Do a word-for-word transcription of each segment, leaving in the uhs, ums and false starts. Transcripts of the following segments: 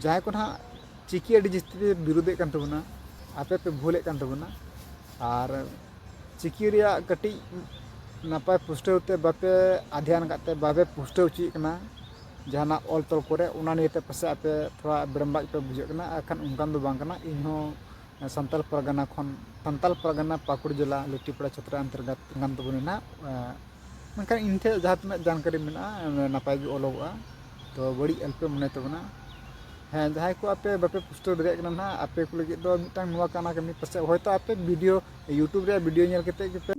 ᱡᱟᱦᱟᱸᱭ ᱠᱚ ᱱᱟᱦᱟᱜ ᱪᱤᱠᱤ ᱟᱹᱰᱤ ᱡᱟᱹᱥᱛᱤ ᱯᱮ ᱵᱤᱨᱳᱫᱮᱫ ᱠᱟᱱ ᱛᱟᱵᱚᱱᱟ, ᱟᱯᱮ ᱯᱮ ᱵᱷᱩᱞᱮᱫ ᱠᱟᱱ ᱛᱟᱵᱚᱱᱟ᱾ ᱟᱨ ᱪᱤᱠᱤ ᱨᱮᱭᱟᱜ ᱠᱟᱹᱴᱤᱡ ᱱᱟᱯᱟᱭ ᱯᱩᱥᱴᱟᱹᱣ ᱛᱮ ᱵᱟᱯᱮ ᱟᱫᱷᱭᱟᱱ ᱟᱠᱟᱫ ᱛᱮ ᱵᱟᱯᱮ ᱯᱩᱥᱴᱟᱹᱣ ᱦᱚᱪᱚᱭᱮᱫ ᱠᱟᱱᱟ ᱡᱟᱦᱟᱱᱟᱜ ᱚᱞ ᱛᱚᱞ ᱠᱚᱨᱮ, ᱚᱱᱟ ᱱᱤᱭᱮᱛᱮ ᱯᱟᱥᱮᱡ ᱟᱯᱮ ᱛᱷᱚᱲᱟ ᱵᱮᱲᱢᱵᱟᱡ ᱯᱮ ᱵᱩᱡᱷᱟᱹᱜ ᱠᱟᱱᱟ᱾ ᱟᱨ ᱠᱷᱟᱱ ᱚᱱᱠᱟᱱ ᱫᱚ ᱵᱟᱝ ᱠᱟᱱᱟ᱾ ᱤᱧ ᱦᱚᱸ ᱥᱟᱱᱛᱟᱞ ᱯᱟᱨᱜᱟᱱᱟ ᱠᱷᱚᱱ, ᱥᱟᱱᱛᱟᱞ ᱯᱟᱨᱜᱟᱱᱟ ᱯᱟᱹᱠᱩᱲ ᱡᱮᱞᱟ ᱞᱤᱴᱤᱯᱟᱲᱟ ᱪᱷᱟᱛᱨᱟ ᱚᱱᱛᱚᱨᱜᱚᱛ ᱠᱟᱱ ᱛᱟᱵᱚᱱᱟ ᱱᱟᱦᱟᱜ᱾ ᱢᱮᱱᱠᱷᱟᱱ ᱤᱧ ᱴᱷᱮᱱ ᱡᱟᱦᱟᱸ ᱛᱤᱱᱟᱹᱜ ᱡᱟᱱᱠᱟᱨᱤ ᱢᱮᱱᱟᱜᱼᱟ, ᱱᱟᱯᱟᱭ ᱜᱮ ᱚᱞᱚᱜᱚᱜᱼᱟ᱾ ᱛᱚ ᱵᱟᱹᱲᱤᱡ ᱟᱞᱚᱯᱮ ᱢᱚᱱᱮ ᱛᱟᱵᱚᱱᱟ᱾ ᱦᱮᱸ, ᱡᱟᱦᱟᱸᱭ ᱠᱚ ᱟᱯᱮ ᱵᱟᱯᱮ ᱯᱩᱥᱴᱟᱹᱣ ᱫᱟᱲᱮᱭᱟᱜ ᱠᱟᱱᱟ ᱱᱟᱦᱟᱜ, ᱟᱯᱮ ᱠᱚ ᱞᱟᱹᱜᱤᱫ ᱫᱚ ᱢᱤᱫᱴᱟᱝ ᱱᱚᱣᱟ ᱠᱟᱱᱟ ᱠᱟᱹᱢᱤ, ᱯᱟᱥᱮᱡ ᱦᱚᱭᱛᱳ ᱟᱯᱮ ᱵᱷᱤᱰᱤᱭᱳ, YouTube ᱨᱮᱭᱟᱜ ᱵᱷᱤᱰᱤᱭᱳ ᱧᱮᱞ ᱠᱟᱛᱮ ᱜᱮᱯᱮ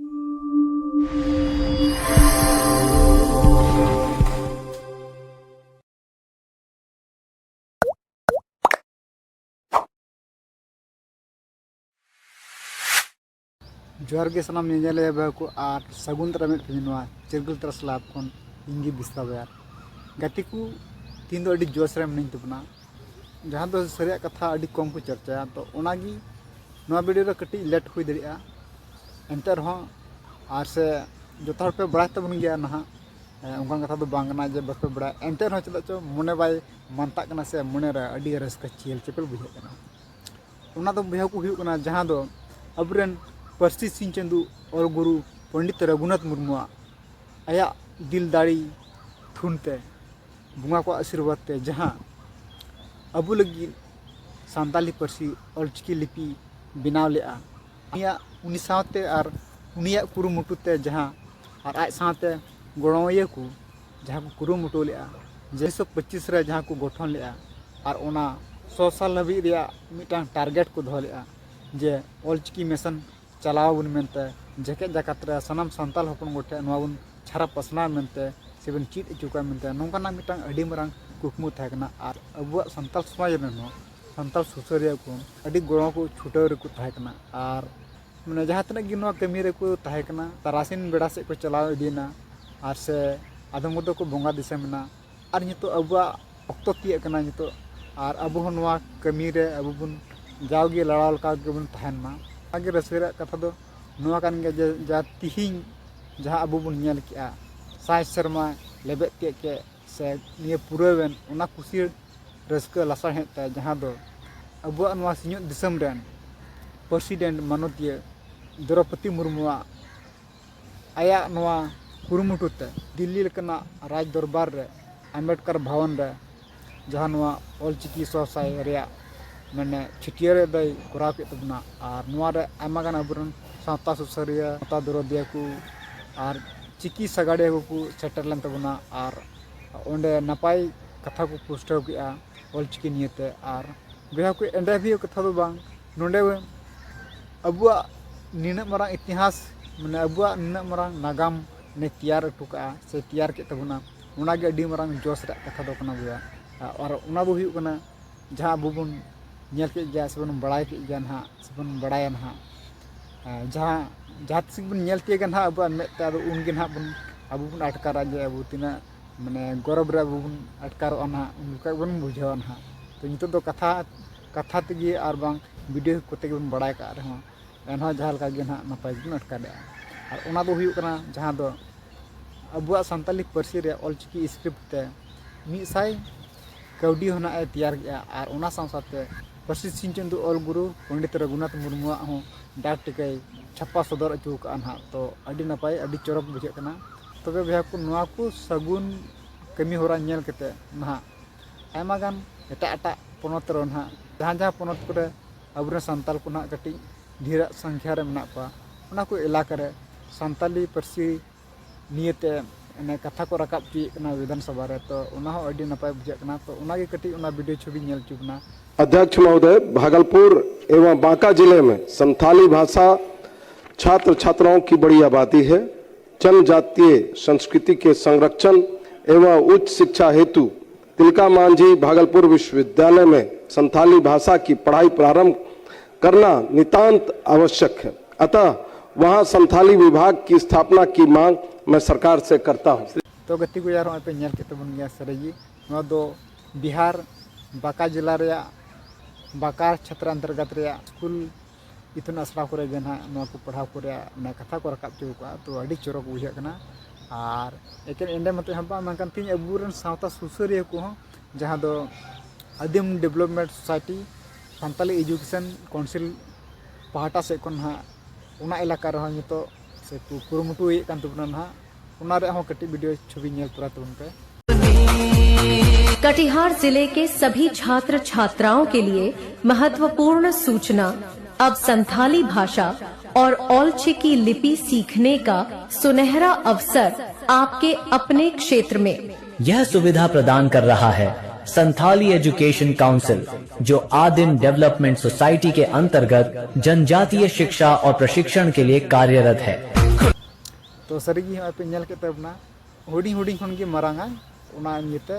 ᱡᱚᱦᱟᱨ ᱜᱮ ᱥᱟᱱᱟᱢ ᱧᱮᱧᱮᱞᱤᱭᱟᱹ ᱵᱚᱭᱦᱟ ᱠᱚ ᱟᱨ ᱥᱟᱹᱜᱩᱱ ᱫᱟᱨᱟᱢᱮᱫ ᱯᱮ ᱱᱚᱣᱟ ᱪᱤᱨᱜᱟᱹᱞ ᱛᱟᱨᱟᱥ ᱞᱟᱵᱷ ᱠᱷᱚᱱ᱾ ᱤᱧ ᱜᱮ ᱵᱤᱥᱛᱟ ᱵᱟᱭᱟᱨ᱾ ᱜᱟᱛᱮ ᱠᱚ, ᱛᱤᱦᱤᱧ ᱫᱚ ᱟᱹᱰᱤ ᱡᱳᱥ ᱨᱮ ᱢᱤᱱᱟᱹᱧ ᱛᱟᱵᱚᱱᱟ᱾ ᱡᱟᱦᱟᱸ ᱫᱚ ᱥᱟᱹᱨᱤᱭᱟᱜ ᱠᱟᱛᱷᱟ ᱟᱹᱰᱤ ᱠᱚᱢ ᱠᱚ ᱪᱚᱨᱪᱟᱭᱟ, ᱛᱚ ᱚᱱᱟᱜᱮ ᱱᱚᱣᱟ ᱵᱷᱤᱰᱤᱭᱳ ᱨᱮ ᱠᱟᱹᱴᱤᱡ ᱞᱮᱴ ᱦᱩᱭ ᱫᱟᱲᱮᱭᱟᱜᱼᱟ᱾ ᱮᱱᱛᱮ ᱨᱮᱦᱚᱸ ᱟᱨ ᱥᱮ ᱡᱚᱛᱚ ᱦᱚᱲ ᱯᱮ ᱵᱟᱲᱟᱭ ᱛᱟᱵᱚᱱ ᱜᱮᱭᱟ ᱱᱟᱦᱟᱜ, ᱦᱮᱸ, ᱚᱱᱠᱟᱱ ᱠᱟᱛᱷᱟ ᱫᱚ ᱵᱟᱝ ᱠᱟᱱᱟ ᱡᱮ ᱵᱟᱯᱮ ᱵᱟᱲᱟᱭᱟ᱾ ᱮᱱᱛᱮ ᱨᱮᱦᱚᱸ ᱪᱮᱫᱟᱜ ᱪᱚ ᱢᱚᱱᱮ ᱵᱟᱭ ᱢᱟᱱᱛᱟᱜ ᱠᱟᱱᱟ ᱥᱮ ᱢᱚᱱᱮ ᱨᱮ ᱟᱹᱰᱤ ᱨᱟᱹᱥᱠᱟᱹ ᱪᱮᱦᱮᱞ ᱪᱮᱯᱮᱞ ᱵᱩᱡᱷᱟᱹᱜ ᱠᱟᱱᱟ᱾ ᱚᱱᱟ ᱫᱚ ᱵᱚᱭᱦᱟ ᱠᱚ ᱦᱩᱭᱩᱜ ᱠᱟᱱᱟ ᱡᱟᱦᱟᱸ ᱫᱚ ᱟᱵᱚᱨᱮᱱ ᱯᱟᱹᱨᱥᱤ ᱥᱤᱧ ᱪᱟᱸᱫᱳ ᱚᱞ ᱜᱩᱨᱩ ᱯᱚᱱᱰᱤᱛ ᱨᱚᱜᱷᱩᱱᱟᱛᱷ ᱢᱩᱨᱢᱩᱣᱟᱜ ᱟᱭᱟᱜ ᱫᱤᱞ ᱫᱟᱲᱮ ᱛᱷᱩᱢ ᱛᱮ, ᱵᱚᱸᱜᱟ ᱠᱚᱣᱟᱜ ᱟᱥᱤᱨᱵᱟᱫᱽ ᱛᱮ ᱡᱟᱦᱟᱸ ᱟᱵᱚ ᱞᱟᱹᱜᱤᱫ ᱥᱟᱱᱛᱟᱞᱤ ᱯᱟᱹᱨᱥᱤ ᱚᱞᱪᱤᱠᱤ ᱞᱤᱯᱤ ᱵᱮᱱᱟᱣ ᱞᱮᱫᱼᱟ, ᱩᱱᱤᱭᱟᱜ, ᱩᱱᱤ ᱥᱟᱶᱛᱮ ᱟᱨ ᱩᱱᱤᱭᱟᱜ ᱠᱩᱨᱩᱢᱩᱴᱩ ᱛᱮ ᱡᱟᱦᱟᱸ ᱟᱨ ᱟᱡ ᱥᱟᱶᱛᱮ ᱜᱚᱲᱚᱣᱟᱭᱟ ᱠᱚ ᱡᱟᱦᱟᱸ ᱠᱚ ᱠᱩᱨᱩᱢᱩᱴᱩ ᱞᱮᱫᱼᱟ, ᱡᱮ ᱩᱱᱤᱥᱥᱚ ᱯᱚᱸᱪᱤᱥ ᱨᱮ ᱡᱟᱦᱟᱸ ᱠᱚ ᱜᱚᱴᱷᱚᱱ ᱞᱮᱫᱼᱟ ᱟᱨ ᱚᱱᱟ ᱥᱚ ᱥᱟᱞ ᱦᱟᱹᱵᱤᱡ ᱨᱮᱭᱟᱜ ᱢᱤᱫᱴᱟᱝ ᱴᱟᱨᱜᱮᱴ ᱠᱚ ᱫᱚᱦᱚ ᱞᱮᱫᱼᱟ ᱡᱮ ᱚᱞᱪᱤᱠᱤ ᱢᱤᱥᱚᱱ ᱪᱟᱞᱟᱣ ᱟᱵᱚᱱ ᱢᱮᱱᱛᱮ, ᱡᱮᱜᱮᱛ ᱡᱟᱠᱟᱛ ᱨᱮ ᱥᱟᱱᱟᱢ ᱥᱟᱱᱛᱟᱲ ᱦᱚᱯᱚᱱ ᱠᱚᱴᱷᱮᱱ ᱱᱚᱣᱟ ᱵᱚᱱ ᱪᱷᱟᱨᱟᱣ ᱯᱟᱥᱱᱟᱣ ᱢᱮᱱᱛᱮ ᱥᱮᱵᱚᱱ ᱪᱮᱫ ᱦᱚᱪᱚ ᱠᱚᱣᱟ ᱢᱮᱱᱛᱮ ᱱᱚᱝᱠᱟᱱᱟᱜ ᱢᱤᱫᱴᱟᱝ ᱟᱹᱰᱤ ᱢᱟᱨᱟᱝ ᱠᱩᱠᱢᱩ ᱛᱟᱦᱮᱸ ᱠᱟᱱᱟ᱾ ᱟᱨ ᱟᱵᱚᱣᱟᱜ ᱥᱟᱱᱛᱟᱲ ᱥᱚᱢᱟᱡᱽ ᱨᱮᱱ ᱦᱚᱸ ᱥᱟᱱᱛᱟᱲ ᱥᱩᱥᱟᱹᱨᱤᱭᱟᱹ ᱠᱚ ᱟᱹᱰᱤ ᱜᱚᱲᱚ ᱠᱚ ᱪᱷᱩᱴᱟᱹᱣ ᱨᱮᱠᱚ ᱛᱟᱦᱮᱸ ᱠᱟᱱᱟ᱾ ᱟᱨ ᱢᱟᱱᱮ ᱡᱟᱦᱟᱸ ᱛᱤᱱᱟᱹᱜ ᱜᱮ ᱱᱚᱣᱟ ᱠᱟᱹᱢᱤ ᱨᱮᱠᱚ ᱛᱟᱦᱮᱸ ᱠᱟᱱᱟ, ᱛᱟᱨᱟᱥᱤᱧ ᱵᱮᱲᱟ ᱥᱮᱫ ᱠᱚ ᱪᱟᱞᱟᱣ ᱤᱫᱤᱭᱮᱱᱟ᱾ ᱟᱨ ᱥᱮ ᱟᱫᱚᱢ ᱠᱚᱫᱚ ᱠᱚ ᱵᱚᱸᱜᱟ ᱫᱤᱥᱚᱢ ᱮᱱᱟ᱾ ᱟᱨ ᱱᱤᱛᱚᱜ ᱟᱵᱚᱣᱟᱜ ᱚᱠᱛᱚ ᱛᱤᱭᱟᱹᱜ ᱠᱟᱱᱟ ᱱᱤᱛᱚᱜ, ᱟᱨ ᱟᱵᱚ ᱦᱚᱸ ᱱᱚᱣᱟ ᱠᱟᱹᱢᱤ ᱨᱮ ᱟᱵᱚ ᱵᱚᱱ ᱡᱟᱣᱜᱮ ᱞᱟᱲᱟᱣ ᱞᱮᱠᱟ ᱜᱮᱵᱚᱱ ᱛᱟᱦᱮᱱ ᱢᱟ᱾ ᱚᱱᱟᱜᱮ ᱨᱟᱹᱥᱠᱟᱹ ᱨᱮᱭᱟᱜ ᱠᱟᱛᱷᱟ ᱫᱚ ᱱᱚᱣᱟ ᱠᱟᱱ ᱜᱮᱭᱟ ᱡᱮ, ᱡᱟ ᱛᱤᱦᱤᱧ ᱡᱟᱦᱟᱸ ᱟᱵᱚ ᱵᱚᱱ ᱧᱮᱞ ᱠᱮᱜᱼᱟ, ᱥᱟᱭ ᱥᱮᱨᱢᱟ ᱞᱮᱵᱮᱫ ᱛᱤᱭᱟᱹᱜ ᱠᱮᱫ ᱥᱮ ᱱᱤᱭᱟᱹ ᱯᱩᱨᱟᱹᱣᱮᱱ, ᱚᱱᱟ ᱠᱩᱥᱤ ᱨᱟᱹᱥᱠᱟᱹ ᱞᱟᱥᱟᱲᱦᱮᱫ ᱛᱮ, ᱡᱟᱦᱟᱸ ᱫᱚ ᱟᱵᱚᱣᱟᱜ ᱱᱚᱣᱟ ᱥᱤᱧᱚᱛ ᱫᱤᱥᱚᱢ ᱨᱮᱱ ᱯᱨᱮᱥᱤᱰᱮᱱᱴ ᱢᱟᱱᱚᱛᱤᱭᱟᱹ ᱫᱨᱚᱯᱚᱫᱤ ᱢᱩᱨᱢᱩᱣᱟᱜ ᱟᱭᱟᱜ ᱱᱚᱣᱟ ᱠᱩᱨᱩᱢᱩᱴᱩ ᱛᱮ ᱫᱤᱞᱞᱤ ᱞᱮᱠᱟᱱᱟᱜ ᱨᱟᱡᱽ ᱫᱚᱨᱵᱟᱨ ᱨᱮ ᱟᱢᱵᱮᱰᱠᱟᱨ ᱵᱷᱚᱵᱚᱱ ᱨᱮ ᱡᱟᱦᱟᱸ ᱱᱚᱣᱟ ᱚᱞᱪᱤᱠᱤ ᱥᱚᱦᱥᱟᱭ ᱨᱮᱭᱟᱜ ᱢᱟᱱᱮ ᱪᱷᱟᱹᱴᱭᱟᱹᱨ ᱫᱚᱭ ᱠᱚᱨᱟᱣ ᱠᱮᱫ ᱛᱟᱵᱚᱱᱟ᱾ ᱟᱨ ᱱᱚᱣᱟ ᱨᱮ ᱟᱭᱢᱟ ᱜᱟᱱ ᱟᱵᱚᱨᱮᱱ ᱥᱟᱶᱛᱟ ᱥᱩᱥᱟᱹᱨᱤᱭᱟᱹ, ᱥᱟᱶᱛᱟ ᱫᱚᱨᱚᱫᱤᱭᱟᱹ ᱠᱚ ᱟᱨ ᱪᱤᱠᱤ ᱥᱟᱜᱟᱲᱤᱭᱟᱹ ᱠᱚᱠᱚ ᱥᱮᱴᱮᱨ ᱞᱮᱱ ᱛᱟᱵᱚᱱᱟ᱾ ᱟᱨ ᱚᱸᱰᱮ ᱱᱟᱯᱟᱭ ᱠᱟᱛᱷᱟ ᱠᱚ ᱯᱩᱥᱴᱟᱹᱣ ᱠᱮᱜᱼᱟ ᱚᱞᱪᱤᱠᱤ ᱱᱤᱭᱮᱛᱮ᱾ ᱟᱨ ᱵᱚᱭᱦᱟ ᱠᱚ, ᱮᱸᱰᱮ ᱦᱟᱹᱵᱤᱡ ᱠᱟᱛᱷᱟ ᱫᱚ ᱵᱟᱝ, ᱱᱚᱰᱮ ᱟᱵᱚᱣᱟᱜ ᱱᱤᱱᱟᱹᱜ ᱢᱟᱨᱟᱝ ᱤᱛᱤᱦᱟᱥ, ᱢᱟᱱᱮ ᱟᱵᱚᱣᱟᱜ ᱱᱤᱱᱟᱹᱜ ᱢᱟᱨᱟᱝ ᱱᱟᱜᱟᱢ ᱱᱮ ᱛᱮᱭᱟᱨ ᱦᱚᱴᱚ ᱠᱟᱜᱼᱟ ᱥᱮ ᱛᱮᱭᱟᱨ ᱠᱮᱫ ᱛᱟᱵᱚᱱᱟ, ᱚᱱᱟᱜᱮ ᱟᱹᱰᱤ ᱢᱟᱨᱟᱝ ᱡᱚᱥ ᱨᱮᱭᱟᱜ ᱠᱟᱛᱷᱟ ᱫᱚ ᱠᱟᱱᱟ ᱵᱚᱭᱦᱟ᱾ ᱟᱨ ᱚᱱᱟ ᱫᱚ ᱦᱩᱭᱩᱜ ᱠᱟᱱᱟ ᱡᱟᱦᱟᱸ ᱟᱵᱚ ᱵᱚᱱ ᱧᱮᱞ ᱠᱮᱫ ᱜᱮᱭᱟ ᱥᱮᱵᱚᱱ ᱵᱟᱲᱟᱭ ᱠᱮᱫ ᱜᱮᱭᱟ ᱱᱟᱦᱟᱜ, ᱥᱮᱵᱚᱱ ᱵᱟᱲᱟᱭᱟ ᱱᱟᱦᱟᱜ, ᱡᱟᱦᱟᱸ ᱡᱟᱦᱟᱸ ᱛᱤᱥ ᱜᱮᱵᱚᱱ ᱧᱮᱞ ᱛᱤᱭᱳᱜᱟ ᱱᱟᱦᱟᱜ ᱟᱵᱚᱣᱟᱜ ᱢᱮᱫ ᱛᱮ, ᱟᱫᱚ ᱩᱱᱜᱮ ᱱᱟᱦᱟᱜ ᱵᱚᱱ, ᱟᱵᱚ ᱵᱚᱱ ᱟᱴᱠᱟᱨᱟ ᱡᱮ ᱟᱵᱚ ᱛᱤᱱᱟᱹᱜ ᱢᱟᱱᱮ ᱜᱚᱨᱚᱵᱽ ᱨᱮ ᱟᱵᱚ ᱵᱚᱱ ᱟᱴᱠᱟᱨᱚᱜᱼᱟ ᱱᱟᱦᱟᱜ, ᱩᱱ ᱡᱚᱠᱷᱟᱡ ᱵᱚᱱ ᱵᱩᱡᱷᱟᱹᱣᱟ ᱱᱟᱦᱟᱜ᱾ ᱛᱚ ᱱᱤᱛᱚᱜ ᱫᱚ ᱠᱟᱛᱷᱟ ᱠᱟᱛᱷᱟ ᱛᱮᱜᱮ ᱟᱨ ᱵᱟᱝ ᱵᱷᱤᱰᱤᱭᱳ ᱠᱚᱛᱮ ᱜᱮᱵᱚᱱ ᱵᱟᱲᱟᱭ ᱠᱟᱜ ᱨᱮᱦᱚᱸ, ᱮᱱᱦᱚᱸ ᱡᱟᱦᱟᱸ ᱞᱮᱠᱟ ᱜᱮ ᱱᱟᱦᱟᱜ ᱱᱟᱯᱟᱭ ᱜᱮᱵᱚᱱ ᱟᱴᱠᱟᱨᱮᱜᱼᱟ᱾ ᱟᱨ ᱚᱱᱟ ᱫᱚ ᱦᱩᱭᱩᱜ ᱠᱟᱱᱟ ᱡᱟᱦᱟᱸ ᱫᱚ ᱟᱵᱚᱣᱟᱜ ᱥᱟᱱᱛᱟᱞᱤ ᱯᱟᱹᱨᱥᱤ ᱨᱮ ᱚᱞᱪᱤᱠᱤ ᱥᱠᱨᱤᱯᱴ ᱛᱮ ᱢᱤᱫ ᱥᱟᱭ ᱠᱟᱹᱣᱰᱤ ᱦᱚᱸ ᱱᱟᱦᱟᱜ ᱮ ᱛᱮᱭᱟᱨ ᱠᱮᱜᱼᱟ᱾ ᱟᱨ ᱚᱱᱟ ᱥᱟᱶ ᱥᱟᱶᱛᱮ ᱯᱟᱹᱨᱥᱤ ᱥᱤᱧ ᱪᱟᱸᱫᱳ ᱚᱞ ᱜᱩᱨᱩ ᱯᱚᱱᱰᱤᱛ ᱨᱚᱜᱷᱩᱱᱟᱛᱷ ᱢᱩᱨᱢᱩᱣᱟᱜ ᱦᱚᱸ ᱰᱟᱠ ᱴᱤᱠᱟᱹᱭ ᱪᱷᱟᱯᱟ ᱥᱚᱫᱚᱨ ᱦᱚᱪᱚ ᱠᱟᱜᱼᱟ ᱱᱟᱦᱟᱜ᱾ ᱛᱚ ᱟᱹᱰᱤ ᱱᱟᱯᱟᱭ, ᱟᱹᱰᱤ ᱪᱚᱨᱚᱠ ᱵᱩᱡᱷᱟᱹᱜ ᱠᱟᱱᱟ᱾ ᱛᱚᱵᱮ ᱵᱚᱭᱦᱟ ᱠᱚ, ᱱᱚᱣᱟ ᱠᱚ ᱥᱟᱹᱜᱩᱱ ᱠᱟᱹᱢᱤ ᱦᱚᱨᱟ ᱧᱮᱞ ᱠᱟᱛᱮ ᱱᱟᱦᱟᱜ ᱟᱭᱢᱟ ᱜᱟᱱ ᱮᱴᱟᱜ ᱮᱴᱟᱜ ᱯᱚᱱᱚᱛ ᱨᱮ ᱱᱟᱦᱟᱜ, ᱡᱟᱦᱟᱸ ᱡᱟᱦᱟᱸ ᱯᱚᱱᱚᱛ ᱠᱚᱨᱮ ᱟᱵᱚᱨᱮᱱ ᱥᱟᱱᱛᱟᱲ ᱠᱚ ᱱᱟᱦᱟᱜ ᱠᱟᱹᱴᱤᱡ ᱰᱷᱮᱨᱟᱜ ᱥᱚᱝᱠᱷᱟ ᱨᱮ ᱢᱮᱱᱟᱜ ᱠᱚᱣᱟ, ᱚᱱᱟ ᱠᱚ ᱮᱞᱟᱠᱟ ᱨᱮ ᱥᱟᱱᱛᱟᱞᱤ ᱯᱟᱹᱨᱥᱤ ᱱᱤᱭᱮᱛᱮ ᱚᱱᱮ ᱠᱟᱛᱷᱟ ᱠᱚ ᱨᱟᱠᱟᱵ ᱦᱚᱪᱚᱭᱮᱫ ᱠᱟᱱᱟ ᱵᱤᱫᱷᱟᱱ ᱥᱚᱵᱷᱟ ᱨᱮ᱾ ᱛᱚ ᱚᱱᱟ ᱦᱚᱸ ᱟᱹᱰᱤ ᱱᱟᱯᱟᱭ ᱵᱩᱡᱷᱟᱹᱜ ᱠᱟᱱᱟ᱾ ᱛᱚ ᱚᱱᱟᱜᱮ ᱠᱟᱹᱴᱤᱡ ᱚᱱᱟ ᱵᱷᱤᱰᱤᱭᱳ ᱪᱷᱚᱵᱤᱧ ᱧᱮᱞ ᱦᱚᱪᱚ ᱵᱚᱱᱟ᱾ अध्यक्ष महोदय, भागलपुर एवं बांका जिले में संथाली भाषा छात्र छात्राओं की बड़ी आबादी है। जनजातीय संस्कृति के संरक्षण एवं उच्च शिक्षा हेतु तिलका मांझी भागलपुर विश्वविद्यालय में संथाली भाषा की पढ़ाई प्रारंभ करना नितांत आवश्यक है। अतः वहां संथाली विभाग की स्थापना की मांग मैं सरकार से करता हूं। ᱛᱚ ᱜᱟᱛᱮ ᱠᱚ, ᱟᱨ ᱦᱚᱸᱜᱼᱚᱭ ᱯᱮ ᱧᱮᱞ ᱠᱮᱫ ᱛᱟᱵᱚᱱ ᱜᱮᱭᱟ ᱥᱟᱹᱨᱤ ᱜᱮ, ᱱᱚᱣᱟ ᱫᱚ ᱵᱤᱦᱟᱨ ᱵᱟᱸᱠᱟ ᱡᱮᱞᱟ ᱨᱮᱭᱟᱜ ᱵᱟᱸᱠᱟ ᱪᱷᱟᱛᱨᱟ ᱚᱱᱛᱚᱨᱜᱚᱛ ᱨᱮᱭᱟᱜ ᱥᱠᱩᱞ ᱤᱛᱩᱱ ᱟᱥᱲᱟ ᱠᱚᱨᱮ ᱜᱮ ᱱᱟᱦᱟᱜ ᱱᱚᱣᱟ ᱠᱚ ᱯᱟᱲᱦᱟᱣ ᱠᱚ ᱨᱮᱭᱟᱜ ᱚᱱᱟ ᱠᱟᱛᱷᱟ ᱠᱚ ᱨᱟᱠᱟᱵ ᱦᱚᱪᱚ ᱠᱟᱜᱼᱟ᱾ ᱛᱚ ᱟᱹᱰᱤ ᱪᱚᱨᱚᱠ ᱵᱩᱡᱷᱟᱹᱜ ᱠᱟᱱᱟ᱾ ᱟᱨ ᱮᱠᱮᱱ ᱮᱸᱰᱮ ᱢᱚᱛᱚ ᱦᱚᱸ ᱵᱟᱝ, ᱢᱮᱱᱠᱷᱟᱱ ᱛᱮᱦᱮᱧ ᱟᱵᱚᱨᱮᱱ ᱥᱟᱶᱛᱟ ᱥᱩᱥᱟᱹᱨᱤᱭᱟᱹ ᱠᱚᱦᱚᱸ, ᱡᱟᱦᱟᱸ ᱫᱚ ᱟᱹᱫᱤᱢ development society Santali education council ᱯᱟᱦᱴᱟ ᱥᱮᱫ ᱠᱷᱚᱱ ᱱᱟᱦᱟᱜ ᱚᱱᱟ ᱮᱞᱟᱠᱟ ᱨᱮᱦᱚᱸ ᱱᱤᱛᱚᱜ ᱥᱮ ᱠᱚ ᱠᱩᱨᱩᱢᱩᱴᱩᱭᱮᱫ ᱠᱟᱱ ᱛᱟᱵᱚᱱᱟ ᱱᱟᱦᱟᱜ, ᱚᱱᱟ ᱨᱮᱭᱟᱜ ᱦᱚᱸ ᱠᱟᱹᱴᱤᱡ ᱵᱷᱤᱰᱤᱭᱳ ᱪᱷᱚᱵᱤ ᱧᱮᱞ ᱛᱚᱨᱟ ᱛᱟᱵᱚᱱ ᱯᱮ᱾ कटिहार जिले के सभी छात्र छात्राओं के लिए महत्वपूर्ण सूचना। अब संथाली भाषा और ऑलचिकी लिपि सीखने का सुनहरा अवसर आपके अपने क्षेत्र में। यह सुविधा प्रदान कर रहा है संथाली एजुकेशन काउंसिल, जो आदिन डेवलपमेंट सोसाइटी के अंतर्गत जनजातीय शिक्षा और प्रशिक्षण के लिए कार्यरत है। ᱛᱚ ᱥᱟᱹᱨᱤᱜᱮ ᱦᱚᱸᱜᱼᱚᱭ ᱯᱮ ᱧᱮᱞ ᱠᱮᱫ ᱛᱟᱵᱚᱱᱟ, ᱦᱩᱰᱤᱧ ᱦᱩᱰᱤᱧ ᱠᱷᱚᱱ ᱜᱮ ᱢᱟᱨᱟᱝᱟ᱾ ᱚᱱᱟ ᱤᱭᱟᱹᱛᱮ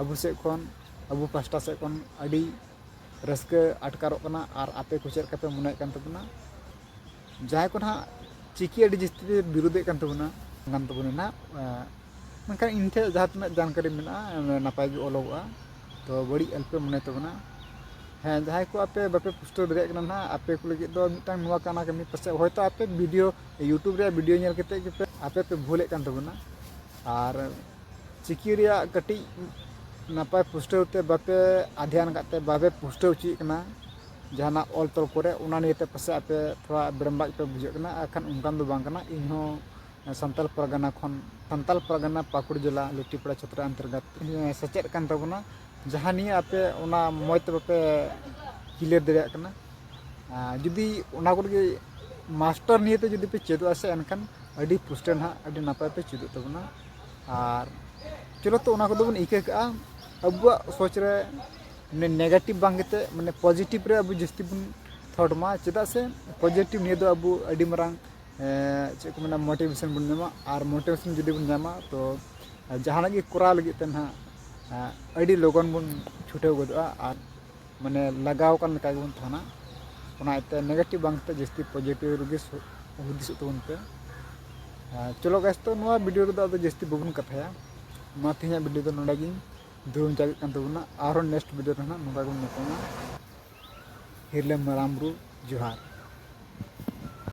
ᱟᱵᱚ ᱥᱮᱫ ᱠᱷᱚᱱ, ᱟᱵᱚ ᱯᱟᱥᱴᱟ ᱥᱮᱫ ᱠᱷᱚᱱ ᱟᱹᱰᱤ ᱨᱟᱹᱥᱠᱟᱹ ᱟᱴᱠᱟᱨᱚᱜ ᱠᱟᱱᱟ᱾ ᱟᱨ ᱟᱯᱮ ᱠᱚ ᱪᱮᱫ ᱞᱮᱠᱟ ᱯᱮ ᱢᱚᱱᱮᱭᱮᱫ ᱠᱟᱱ ᱛᱟᱵᱚᱱᱟ? ᱡᱟᱦᱟᱸᱭ ᱠᱚ ᱱᱟᱦᱟᱜ ᱪᱤᱠᱤ ᱟᱹᱰᱤ ᱡᱟᱹᱥᱛᱤ ᱯᱮ ᱵᱤᱨᱳᱫᱮᱫ ᱠᱟᱱ ᱛᱟᱵᱚᱱᱟ, ᱠᱟᱱ ᱛᱟᱵᱚᱱᱟ ᱱᱟᱦᱟᱜ, ᱮᱸ, ᱢᱮᱱᱠᱷᱟᱱ ᱤᱧ ᱴᱷᱮᱱ ᱡᱟᱦᱟᱸ ᱛᱤᱱᱟᱹᱜ ᱡᱟᱱᱠᱟᱨᱤ ᱢᱮᱱᱟᱜᱼᱟ, ᱮᱸ, ᱱᱟᱯᱟᱭ ᱜᱮ ᱚᱞᱚᱜᱚᱜᱼᱟ᱾ ᱛᱚ ᱵᱟᱹᱲᱤᱡ ᱟᱞᱚᱯᱮ ᱢᱚᱱᱮ ᱛᱟᱵᱚᱱᱟ᱾ ᱦᱮᱸ, ᱡᱟᱦᱟᱸᱭ ᱠᱚ ᱟᱯᱮ ᱵᱟᱯᱮ ᱯᱩᱥᱴᱟᱹᱣ ᱫᱟᱲᱮᱭᱟᱜ ᱠᱟᱱᱟ ᱱᱟᱦᱟᱜ, ᱟᱯᱮ ᱠᱚ ᱞᱟᱹᱜᱤᱫ ᱫᱚ ᱢᱤᱫᱴᱟᱝ ᱱᱚᱣᱟ ᱠᱟᱱᱟ ᱠᱟᱹᱢᱤ, ᱯᱟᱥᱮᱡ ᱦᱚᱭᱛᱳ ᱟᱯᱮ ᱵᱷᱤᱰᱤᱭᱳ, YouTube ᱨᱮᱭᱟᱜ ᱵᱷᱤᱰᱤᱭᱳ ᱧᱮᱞ ᱠᱟᱛᱮᱫ ᱜᱮᱯᱮ ᱟᱯᱮ ᱯᱮ ᱵᱷᱩᱞᱮᱫ ᱠᱟᱱ ᱛᱟᱵᱚᱱᱟ᱾ ᱟᱨ ᱪᱤᱠᱤ ᱨᱮᱭᱟᱜ ᱠᱟᱹᱴᱤᱡ ᱱᱟᱯᱟᱭ ᱯᱩᱥᱴᱟᱹᱣ ᱛᱮ ᱵᱟᱯᱮ ᱟᱫᱷᱭᱟᱱ ᱟᱠᱟᱫ ᱛᱮ ᱵᱟᱯᱮ ᱯᱩᱥᱴᱟᱹᱣ ᱦᱚᱪᱚᱭᱮᱫ ᱠᱟᱱᱟ ᱡᱟᱦᱟᱱᱟᱜ ᱚᱞ ᱛᱚᱞ ᱠᱚᱨᱮ, ᱚᱱᱟ ᱱᱤᱭᱮᱛᱮ ᱯᱟᱥᱮᱡ ᱟᱯᱮ ᱛᱷᱚᱲᱟ ᱵᱮᱲᱢᱵᱟᱡ ᱯᱮ ᱵᱩᱡᱷᱟᱹᱜ ᱠᱟᱱᱟ᱾ ᱟᱨᱠᱷᱟᱱ ᱚᱱᱠᱟᱱ ᱫᱚ ᱵᱟᱝ ᱠᱟᱱᱟ᱾ ᱤᱧᱦᱚᱸ ᱥᱟᱱᱛᱟᱞ ᱯᱟᱨᱜᱟᱱᱟ ᱠᱷᱚᱱ, ᱥᱟᱱᱛᱟᱞ ᱯᱟᱨᱜᱟᱱᱟ ᱯᱟᱹᱠᱩᱲ ᱡᱮᱞᱟ ᱞᱤᱴᱤᱯᱟᱲᱟ ᱪᱷᱟᱛᱨᱟ ᱚᱱᱛᱚᱨᱜᱚᱛ ᱥᱮᱪᱮᱫ ᱠᱟᱱ ᱛᱟᱵᱚᱱᱟ, ᱡᱟᱦᱟᱸ ᱱᱤᱭᱮ ᱟᱯᱮ ᱚᱱᱟ ᱢᱚᱡᱽ ᱛᱮ ᱵᱟᱯᱮ ᱠᱞᱤᱭᱟᱨ ᱫᱟᱲᱮᱭᱟᱜ ᱠᱟᱱᱟ᱾ ᱟᱨ ᱡᱩᱫᱤ ᱚᱱᱟ ᱠᱚᱨᱮ ᱜᱮ ᱢᱟᱥᱴᱟᱨ ᱱᱤᱭᱮᱛᱮ ᱡᱩᱫᱤ ᱯᱮ ᱪᱮᱫᱚᱜᱼᱟ ᱥᱮ, ᱮᱱᱠᱷᱟᱱ ᱟᱹᱰᱤ ᱯᱩᱥᱴᱟᱹᱣ ᱱᱟᱦᱟᱜ ᱟᱹᱰᱤ ᱱᱟᱯᱟᱭ ᱯᱮ ᱪᱮᱫᱚᱜ ᱛᱟᱵᱚᱱᱟ᱾ ᱟᱨ ᱪᱚᱞᱚ ᱛᱚ ᱚᱱᱟ ᱠᱚᱫᱚ ᱵᱚᱱ ᱤᱠᱟᱹ ᱠᱟᱜᱼᱟ, ᱟᱵᱚᱣᱟᱜ ᱥᱳᱪ ᱨᱮ ᱢᱟᱱᱮ ᱱᱮᱜᱮᱴᱤᱵᱷ ᱵᱟᱝ ᱠᱟᱛᱮ ᱢᱟᱱᱮ ᱯᱚᱡᱤᱴᱤᱵᱷ ᱨᱮ ᱟᱵᱚ ᱡᱟᱹᱥᱛᱤ ᱵᱚᱱ ᱛᱷᱚᱴ ᱢᱟ, ᱪᱮᱫᱟᱜ ᱥᱮ ᱯᱚᱡᱤᱴᱤᱵᱷ ᱱᱤᱭᱟᱹ ᱫᱚ ᱟᱵᱚ ᱟᱹᱰᱤ ᱢᱟᱨᱟᱝ, ᱮᱸ, ᱪᱮᱫ ᱠᱚ ᱢᱮᱱᱟ, ᱢᱳᱴᱤᱵᱷᱮᱥᱚᱱ ᱵᱚᱱ ᱧᱟᱢᱟ᱾ ᱟᱨ ᱢᱳᱴᱤᱵᱷᱮᱥᱚᱱ ᱡᱩᱫᱤ ᱵᱚᱱ ᱧᱟᱢᱟ, ᱛᱚ ᱡᱟᱦᱟᱱᱟᱜ ᱜᱮ ᱠᱚᱨᱟᱣ ᱞᱟᱹᱜᱤᱫ ᱛᱮ ᱱᱟᱦᱟᱜ, ᱮᱸ, ᱟᱹᱰᱤ ᱞᱚᱜᱚᱱ ᱵᱚᱱ ᱪᱷᱩᱴᱟᱹᱣ ᱜᱚᱫᱚᱜᱼᱟ᱾ ᱟᱨ ᱢᱟᱱᱮ ᱞᱟᱜᱟᱣ ᱟᱠᱟᱱ ᱞᱮᱠᱟ ᱜᱮᱵᱚᱱ ᱛᱟᱦᱮᱱᱟ᱾ ᱚᱱᱟ ᱤᱭᱟᱹᱛᱮ ᱱᱮᱜᱮᱴᱤᱵᱷ ᱵᱟᱝ ᱠᱟᱛᱮ ᱡᱟᱹᱥᱛᱤ ᱯᱚᱡᱤᱴᱤᱵᱷ ᱨᱮᱜᱮ ᱥᱩ-, ᱦᱩᱫᱤᱥᱚᱜ ᱛᱟᱵᱚᱱ ᱯᱮ᱾ ᱟᱨ ᱪᱚᱞᱚ ᱜᱟᱭᱥ, ᱛᱚ ᱱᱚᱣᱟ ᱵᱷᱤᱰᱤᱭᱳ ᱨᱮᱫᱚ ᱟᱫᱚ ᱡᱟᱹᱥᱛᱤ ᱵᱟᱵᱚᱱ ᱠᱟᱛᱷᱟᱭᱟ᱾ ᱢᱟ ᱛᱮᱦᱮᱧᱟᱜ ᱵᱷᱤᱰᱤᱭᱳ ᱫᱚ ᱱᱚᱰᱮ ᱜᱤᱧ ᱫᱩᱲᱩᱵ ᱪᱟᱵᱮᱜ ᱠᱟᱱ ᱛᱟᱵᱚᱱᱟ᱾ ᱟᱨᱦᱚᱸ ᱱᱮᱠᱥᱴ ᱵᱷᱤᱰᱤᱭᱳ ᱨᱮ ᱱᱟᱦᱟᱜ ᱱᱚᱝᱠᱟ ᱜᱮᱵᱚᱱ ᱧᱟᱯᱟᱢᱟ᱾ ᱦᱤᱨᱞᱟᱹ ᱢᱟᱨᱟᱝ ᱵᱩᱨᱩ ᱡᱚᱦᱟᱨ᱾